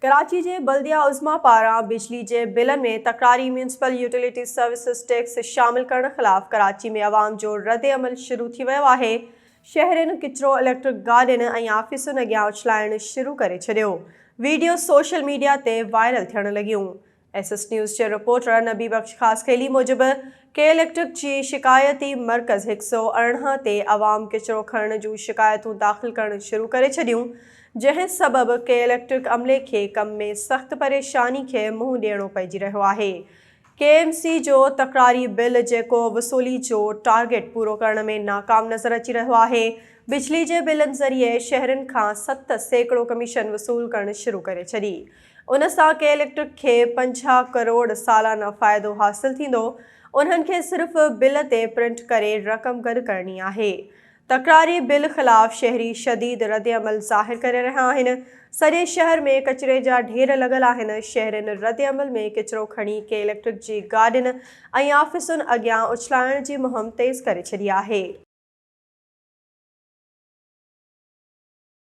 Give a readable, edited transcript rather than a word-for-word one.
ڪراچي جي بلديه عظميٰ پاران بجلي جي بلن ۾ تڪراري ميونسپل يوٽيلٽي سروسز ٽيڪس شامل ڪرڻ خلاف ڪراچي ۾ عوام جو ردعمل شروع ٿي ويو آهي، شهرين ڪچرو اليڪٽرڪ گاڏين ۽ آفيسن اڳيان اڇلائڻ شروع ڪري ڇڏيو، ويڊيو سوشل ميڊيا تي وائرل ٿيڻ لڳيون. ايس ايس نيوز جي رپورٽر نبي بخش خاصخيلي موجب ڪي اليڪٽرڪ جي شڪايتي مرڪز 118 تي عوام ڪچرو کڻڻ جون شڪايتون داخل ڪرڻ شروع ڪري ڇڏيون جنهن سبب ڪي اليڪٽرڪ عملي کي ڪم ۾ سخت پريشاني کي منهن ڏيڻو پئجي رهيو آهي ڪي ايم سي جو تڪراري بل جيڪو وصولي جو ٽارگيٽ پورو ڪرڻ ۾ ناڪام نظر اچي رهيو آهي بجلي جي بلن ذريعي شهرين کان 7% ڪميشن وصول ڪرڻ شروع ڪري ڇڏي ان سان ڪي اليڪٽرڪ کي 50 ڪروڙ سالانه فائدو حاصل ٿيندو، انهن کي صرف بل تي پرنٽ ڪري رقم گڏ ڪرڻي آهي. تڪراري بل خلاف شهري شديد ردعمل ظاهر ڪري رهيا آهن، سڄي شهر ۾ ڪچري جا ڍير لڳل آهن، شهرين ردعمل ۾ ڪچرو کڻي ڪي اليڪٽرڪ جي گاڏين ۽ آفيسن اڳيان اڇلائڻ جي مهم تيز ڪري ڇڏي آهي.